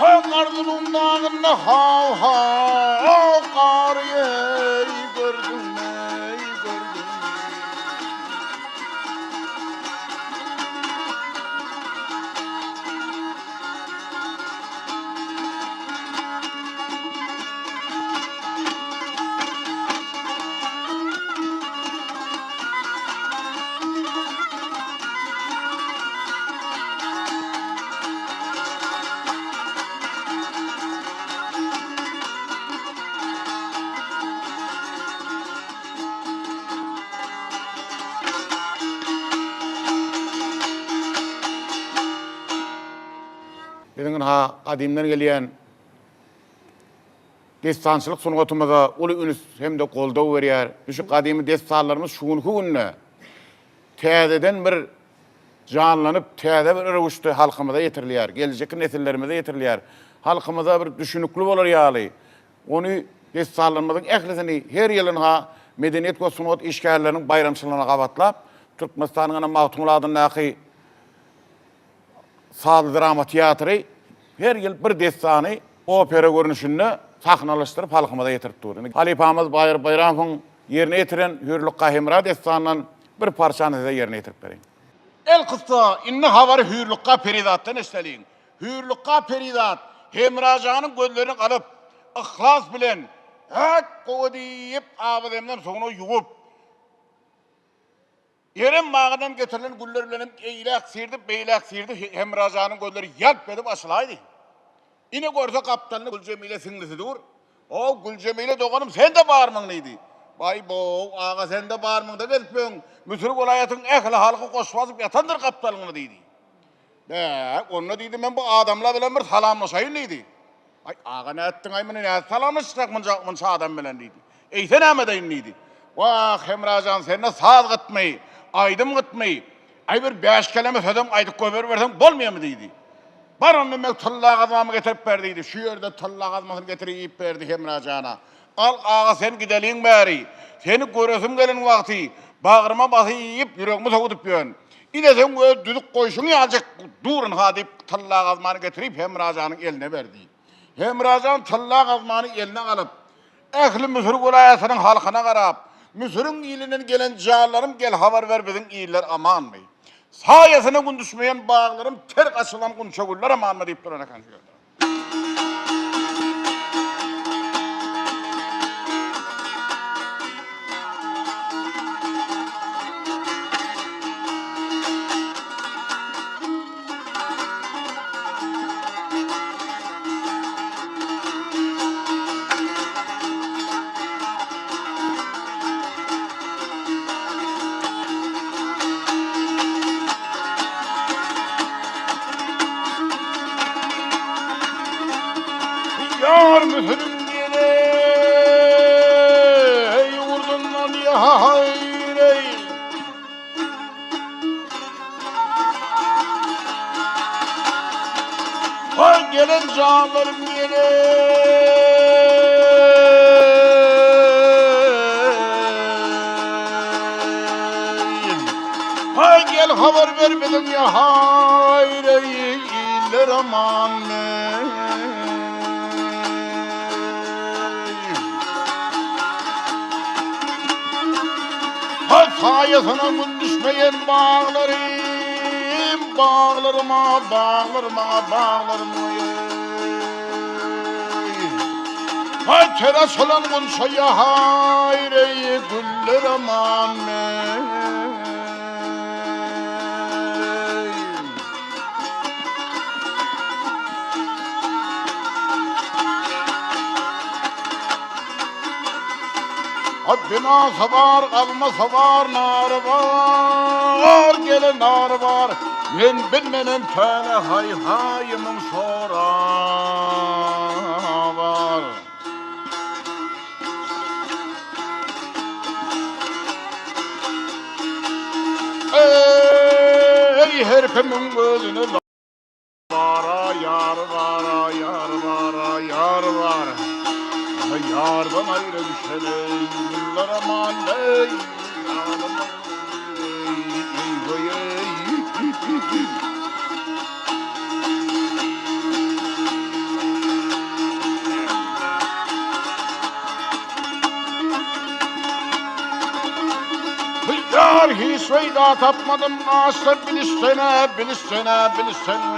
Hak arzuwyň dagynda haw-haw gar eý gördüňmi, eý gördüňmi. Biziň ynha gadymdan gelýän dessançylyk sungatymyza uly üns hem-de goldaw berýär. Şu gadymy dessanlarymyz şu günki günde täzeden bir janlanyp, täze bir röwüşde halkymyza ýetirilýär, geljekki nesillerimize ýetirilýär. Halkymyza bir düşünikli bolar ýaly, ony dessanlarymyzyň ählisini her ýyl ynha Medeniýet we sungat işgärleriniň baýramçylygyna gabatlap, Türkmenistanyň ynha Magtymguly adyndaky Sazly drama teatry her ýyl bir dessany opera görnüşinde sahnalaşdyryp halkymyza ýetirip dur. Indi halypamyz Baýar Baýramowyň ýerine ýetiren Hüýrlukga-Hemra dessanyndan bir parçany size ýerine ýetirip bereýin. Elkyssa, indi habary Hüýrlukga perizatdan eşideliň. Hüýrlukga perizat Hemrajanyň gözlerini galyp, yhlas bilen, Häk, gowy diýip, abyzemden suwuna ýuwup, Erem bagyndan getirilen güller bilenem eýläk syrdy, beýläk syrdy, Hemrajanyň gözleri ýalp edip açylaýdy. Ine görse gapdalynda Güljemile siňlisi dur. O, Güljemile doganym sen-de barmyň diýdi. Baý-bow, aga sen-de barmyňda gezipöň, Müsür welaýatynyň ähli halky goş basyp ýatandyr gapdalyňda diýdi. Bä, onda diýdi, men bu adamlar bilen bir salamlaşaýyn diýdi. Aý, aga nätdiň-aý muny, nädip salamlaşjak munça, munça adam bilen diýdi. Eýse näme edeýin diýdi. Wah, Hemra jan, sende saz gytmy, aýdym gytmy? Aý, bir bäş keleme sözem aýdyp goýberiberseň bolmaýarmy diýdi. Bar onda meň tylla gazmamy getirip ber diýdi. Şu ýerde tylla gazmasyny getirip berdi Hemra jana. Al aga sen gideliň bäri. Seni göresim gelen wagty bagryma basyp ýüregimi sowadyp ýörün. Ine seň öz düzüp goýşuň ýaljak durun ha diýip tylla gazmany getirip Hemra janyň eline berdi. Hemra jan tylla gazmany eline alyp, ähli Müsür welaýatynyň halkyna garap, Müsüriň ilinden gelen janlarym gel habar ber biziň iller amanmy? Saýasyna gün düşmeýän baglarym ter açylan gunça güller amanmy diýip duran eken şu ýerde. Müsüriň ýene ýurdundan ýaýreý. Haý gelen janlarym ýene. Haý gel habar ber biziň ýaýreý iller amanmy. Haý saýasyna gün düşmeýän baglarym, baglaryma, baglaryma, baglarym oý. Haý ter açylan gunça ýaýreý güller aman meý. At binasy bar, almasy bar, nary bar, gelen nary bar. Men bilmenem täne haý-haýymyň şora bar. Eý, her kimiň özüne Bara ýar bara ýar bara ýar bar. Ýardan aýra düşen eý günler aman eý ağlama ey ey hoy ey. Ýar hiç peýda tapmadym aşyk bilişsene bilişsene bilişsene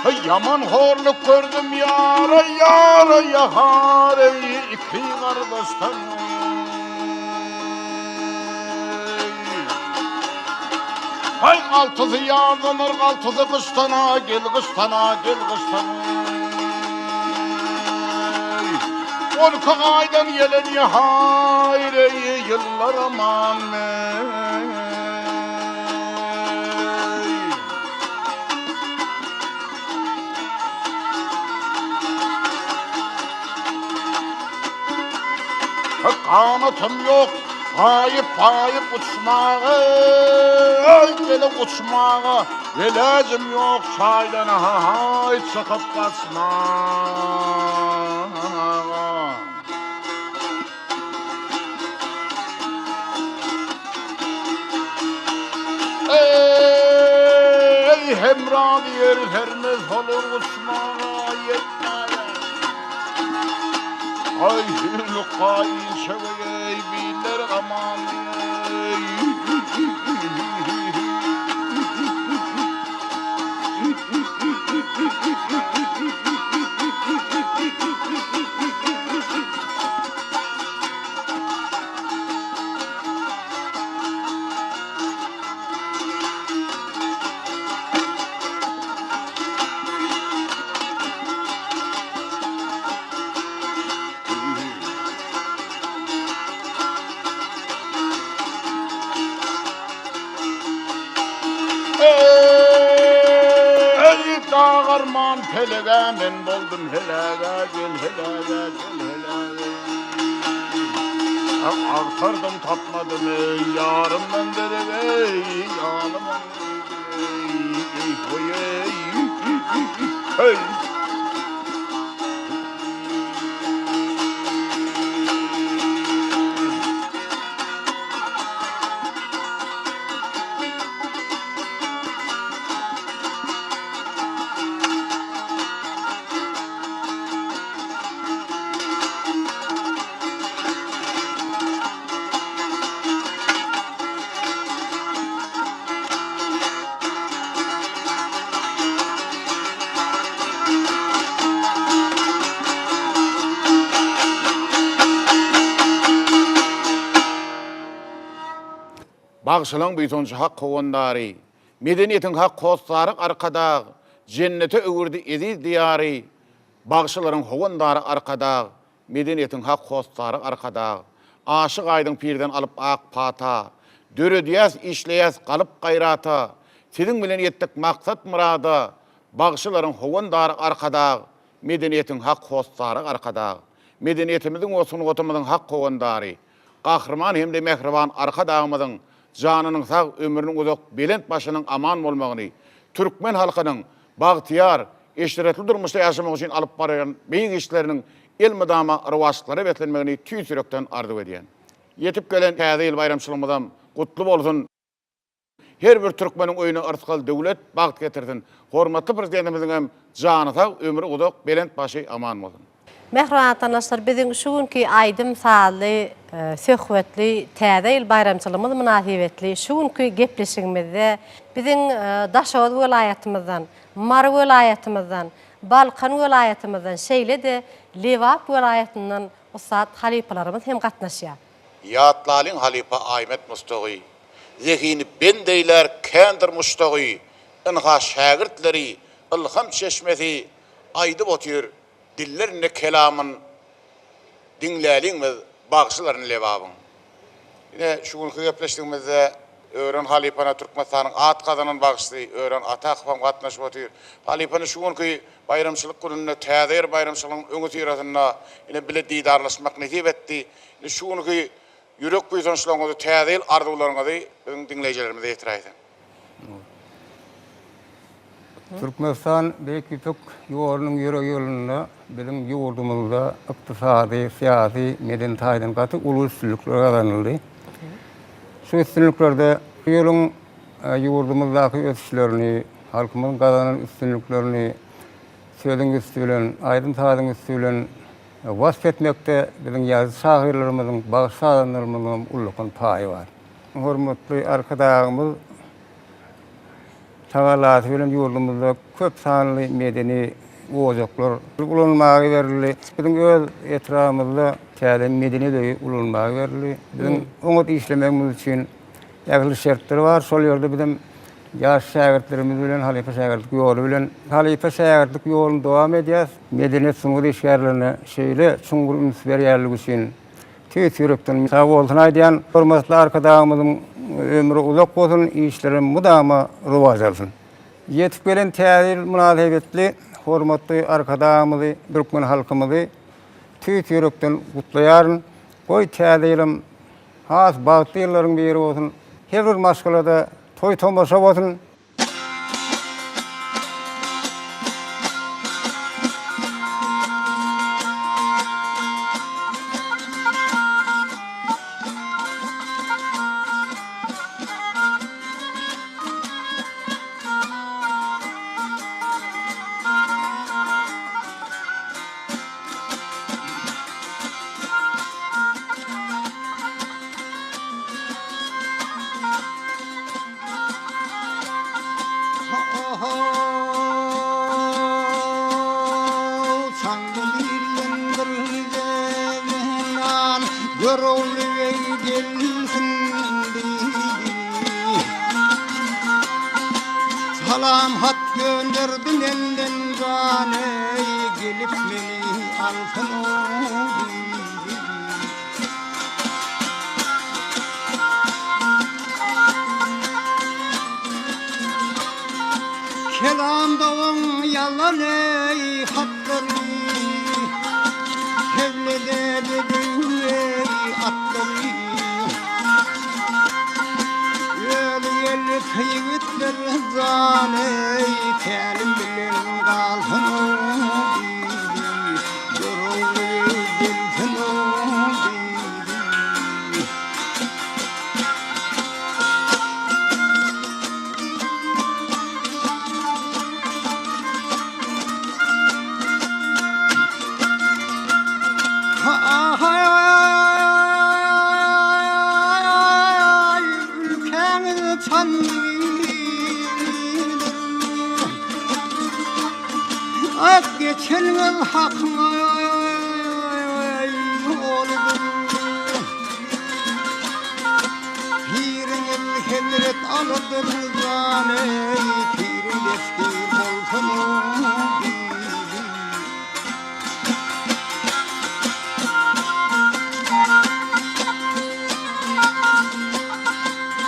Eý ýaman horluk gördüm ýara ýara ýahar eý iki gardaşdan Haý altysy ýazdanar altysy gyşdana gel gyşdana gel gyşdana On iki aýdan gelen ýahaýreý ýyllar aman Ganatym ýok, gaýyp-gaýyp uçmaga, Gele uçmaga, Eläjim ýok çaýdan ha-haý çykyp gaçmaga. Eý, hemra diýer hermez olur uçmaga ýetmäge. Aý, hüllükga inçegeý, biller aman Eý, dagarman pelege men boldum heläge, gel heläge, gel heläge. Agtardym tapmadym eý, ýarymdan derek eý, ýanym eý, eý, hoý eý, heý. Bagşylaň buýsanjy hak howandary, Medeniýetiň hak hossary Arkadag, Jennete öwürdi eziz Diýary. Bagşylaryň howandary Arkadag, Medeniýetiň hak hossary Arkadag. Aşyk Aýdyň pirden alyp ak pata, Döredýäs, işleýäs galyp gaýrata, Siziň bilen ýetdik maksat-myrada. Bagşylaryň howandary Arkadag, medeniýetiň hak hossary Arkadag. Medeniýetimiziň we sungatymyzyň hak howandary, Gahryman hem-de mähriban Arkadagymyzyň janynyň sag, ömrüniň uzak, belent başynyň aman bolmagyny, türkmen halkynyň bagtyýar, eşretli durmuşda ýaşamagy üçin alyp barýan beýik işleriniň elmydama rowaçlyklara beslenmegini tüýs ýürekden arzuw edýän. Ýetip gelen Täze ýyl baýramçylygymyzam gutly bolsun! Her bir türkmeniň öýüne yrsgal-döwlet, bagt getirsin! Hormatly Prezidentimiziň hem jany sag, ömri uzak, belent başy aman bolsun! Mähriban watandaşlar, biziň şu günki aýdym-sazly, söhbetli Täze ýyl baýramçylygymyz mynasybetli şu günki gepleşigimizde biziň Daşoguz welaýatymyzdan, Mary welaýatymyzdan, Balkan welaýatymyzdan, şeýle-de Lebap welaýatyndan ussat halypalarymyz hem gatnaşýar. Ýatlalyň halypa Aýmet Mustagy, Zehini bend eýlär kändir muşdagy, Ynha şägirtleri, ylham çeşmesi, Aýdyp otyr dillerinde kelamyn, Diňläliň biz bagşylaryn Lebabyň. Ine, şu günki gepleşigimizde Ören halypana Türkmenistanyň at gazanan bagşysy Ören Atakow hem gatnaşyp otyr. Halypany şu günki baýramçylyk gününde, Täze ýyl baýramçylygynyň öňüsyrasynda ine bile didarlaşmak nesip etdi. Ine şu günki ýürek buýsançlaryňyzy, Täze ýyl arzuwlaryňyzy biziň diňleýjilerimize ýetiräýseň. Türkmenistan Beýik Ýüpek ýolunyň ýüregi ýylynda biziň ýurdumyzda ykdysady, syýasy, medeni taýdan gaty uly üstünlikler gazanyldy. Şu üstünliklerde bu ýylyň ýurdumyzdaky ösüşlerini, halkymyzyň gazanan üstünliklerini sözüň üsti bilen, aýdym-sazyň üsti bilen wasp etmekde biziň ýazyjy-şahyrlarymyzyň, bagşy-sazandalarymyzyň hem ullakan paýy bar. Hormatly Arkadagymyz tagallasy bilen ýurdumyzda köp sanly medeni ojaklar ulanylmaga berildi. Biziň öz etrabymyzda täze medeniýet öýi ulanylmaga berildi. Biziň oňat işlemegimiz üçin ähli şertler bar. Şol ýerde bizem ýaş şägirtlerimiz bilen halypa-şägirtlik ýoly bilen halypa-şägirtlik ýoluny dowam edýäris. Medeniýet sungat işgärlerine şeýle çuňňur üns berýänligi üçin Tüýs ýürekden sag bolsun aýdýan. Hormatly Arkadagymyzyň ömri uzak bolsun, işleri mydama rowaç alsyn. Ýetip gelen Täze ýyl mynasybetli hormatly Arkadagymyzy, türkmen halkymyzy tüýs ýürekden gutlaýaryn. Goý Täze ýylam has bagtly ýyllaryň biri bolsun. Her bir maşgalada toý-tomaşa bolsun. Salam hat gönderdi menden jan eý gelip meni alsyn Kelam dogan ýalan eý hatlary Hewlede bedew eý atlary Özi gelip ýigitler jan eý Tälim bilen galsyn diýdi Görogly gelsin diýdi. Aý, ülkäňiz Çandybildir. At geçenňiz Hakyň ýoludyr. Piriňiz Hezret Alydyr jan eý, piriň destgir bolsun diýdi.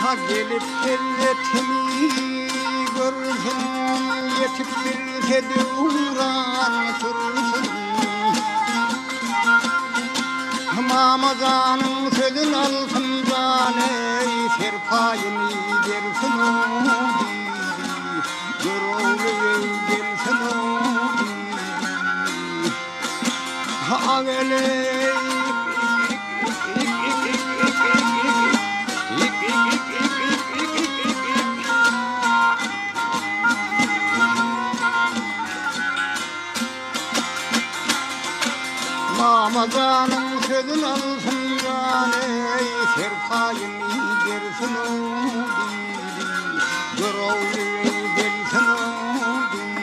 Ha gelip Hezretimi görsün, ýetip bilsin. Gelse döwran sürsün. Mamajanyň sözün alsyn jan eý, Serpaýyny bersin-ow diýdi. Görogly beg gelsin-ow diýdi. Ageleý. Mamajanyň sözün alsyn jan eý, Serpaýyny bersin-ow diýdi. Görogly gelsin-ow diýdi.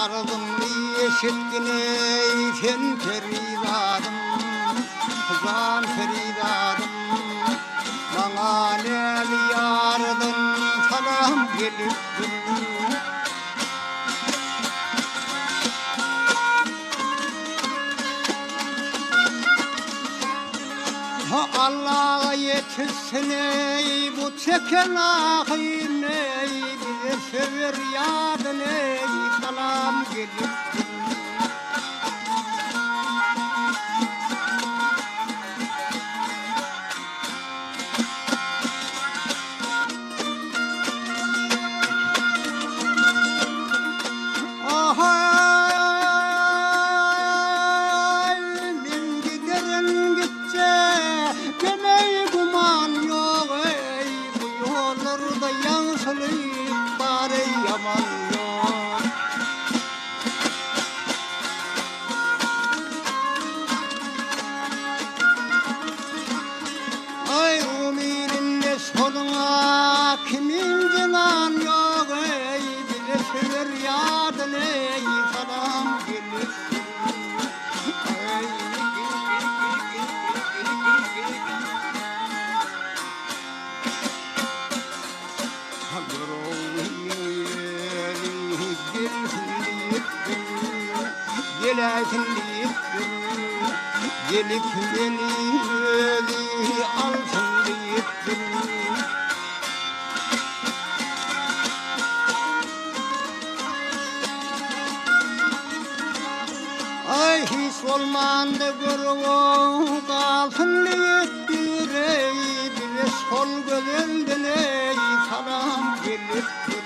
Arzyňny eşitgin eý sen perizadym, jan perizadym. Maňa näli ýardan salam gelipdir. Allaga ýetişsin eý bu çeken ahym eý bize söwer ýadyn eý salam gelipdir. Ahaý, men giderin gitjek, gemeý güman ýok eý, bu ýollarda ýagşylyk bar eý, ýaman ýok. Aý umydynda şoluňa kimiň jenan ýok eý bize söwer ýadyn eý salam gelip Geläýsin diýipdir, gelip meni özi alsyn diýipdir. Aý hiç bolmanda görüp galsyn diýipdir eý bize şol gözelden eý salam gelipdir.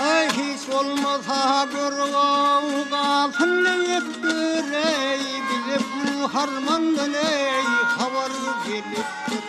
Aý hiç bolmasa görüp galsyn diýipdir eý bize gül harmandan eý habar gelipdir.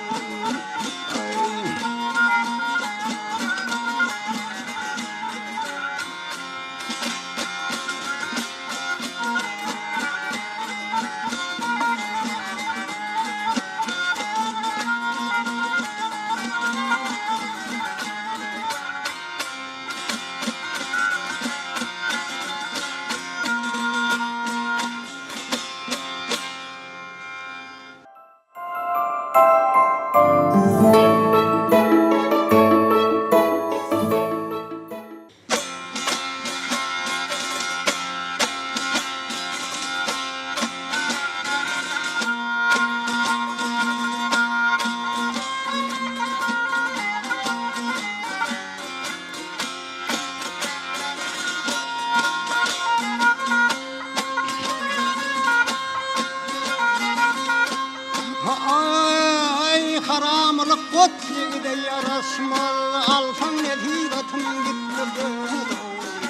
Ot ýigide ýaraşmaz, alsaň nesibatym gitme Görogly.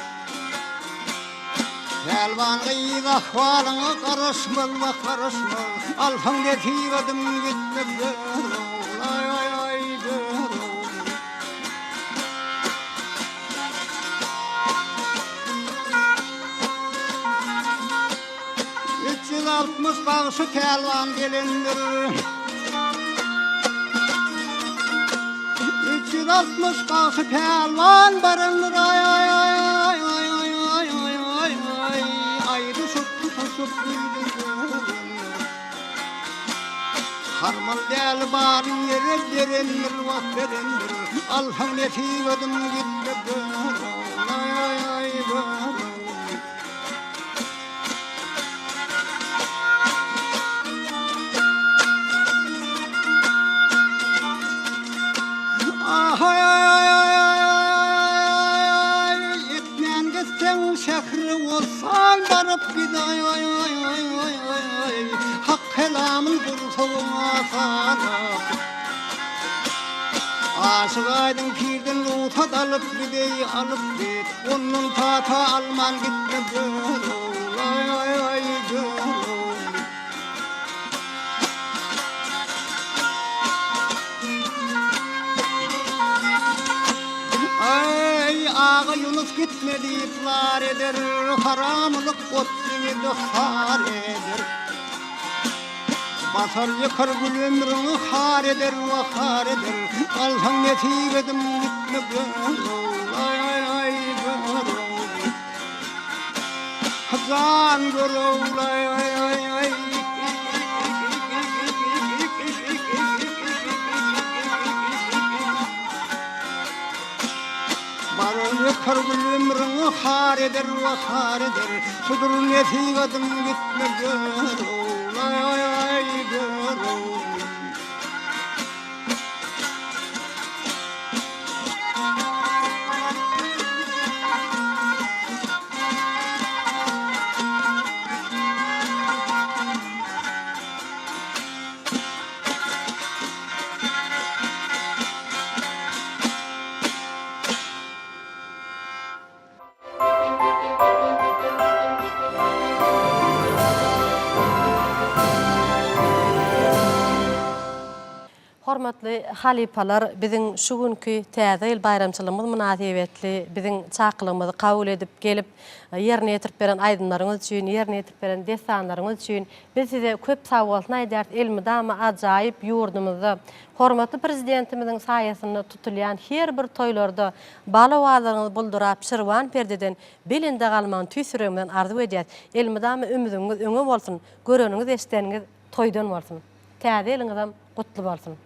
Pälwan gyz ahwalyňa garaşmaz, wah garaşmaz, alsaň nesibatym gitme Görogly, aý-aý-aý Görogly. 360 bagşy pälwan gelendir. 360 bagşy pälwan barandyr. Aý aý aý aý aý aý aý aý aý aý aýdyşyp tutuşyp güldürendir. Harmal däli baryn ýere berendir wah berendir. Alsaň nesibedim gitme Görogly aý aý Görogly. Etmän gitseň şähri bolsan baryp gidaý Hak kelamyn gursagyňa salyp Aşyk aýdyň pirden rugsat alyp gideý alyp git Ondan pata alman gitme Görogly Görogly. Aý aga Ýunus gitme diýip zar eder, Haramylyk ot ýigidi har eder. Basar ýykar gül ömrüňi har eder, wah har eder. Alsaň nesibedim gitme Görogly, Görogly. Jan Görogly. Baron ýykar gül ömrüňi har eder, wah har eder. Şudur nesibedim gitme Görogly, Görogly. Hormatly halypalar, biziň şu günki Täze ýyl baýramçylygymyz mynasybetli biziň çakylygymyzy kabul edip gelip, ýerine ýetirip beren aýdymlaryňyz üçin, ýerine ýetirip beren dessanlaryňyz üçin biz size köp sagbolsun aýdýarys. Elmydama ajaýyp ýurdumyzda hormatly Prezidentimiziň saýasynda tutulýan her bir toýlarda Bal owazlaryňyz buldurap şirwan perdeden belende galmagyny tüýs ýüregimizden arzuw edýäs. Elmydama ümüdiňiz öňe bolsun, göreniňiz eşideniňiz toýdan bolsun. Täze ýylyňyzam gutly bolsun.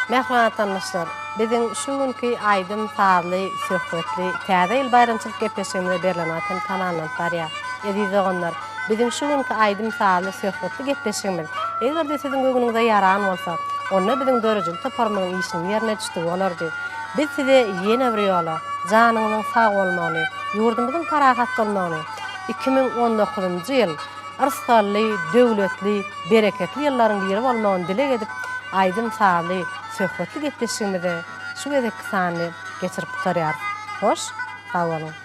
Mähriban watandaşlar, biziň şu günki aýdym-sazly, söhbetli Täze ýyl baýramçylyk gepleşigimize berlen wagt hem tamamlanyp barýar. Eziz doganlar, biziň şu günki aýdym-sazly, söhbetli gepleşigimiz, eger-de siziň göwnüňize ýaran bolsa, onda biziň döredijilik toparymyzyň işiniň ýerine düşdügi bolardy. Biz size ýene bir ýola janyňyzyň sag bolmagyny, ýurdumyzyň parahat bolmagyny, 2019-njy ýyl yrsgally, döwletli, bereketli ýyllaryň biri bolmagyny dileg edip, aýdym-sazly, söhbetli gepleşigimizi şu gezekki sanyny geçirip gutarýarys. Hoş, sag boluň!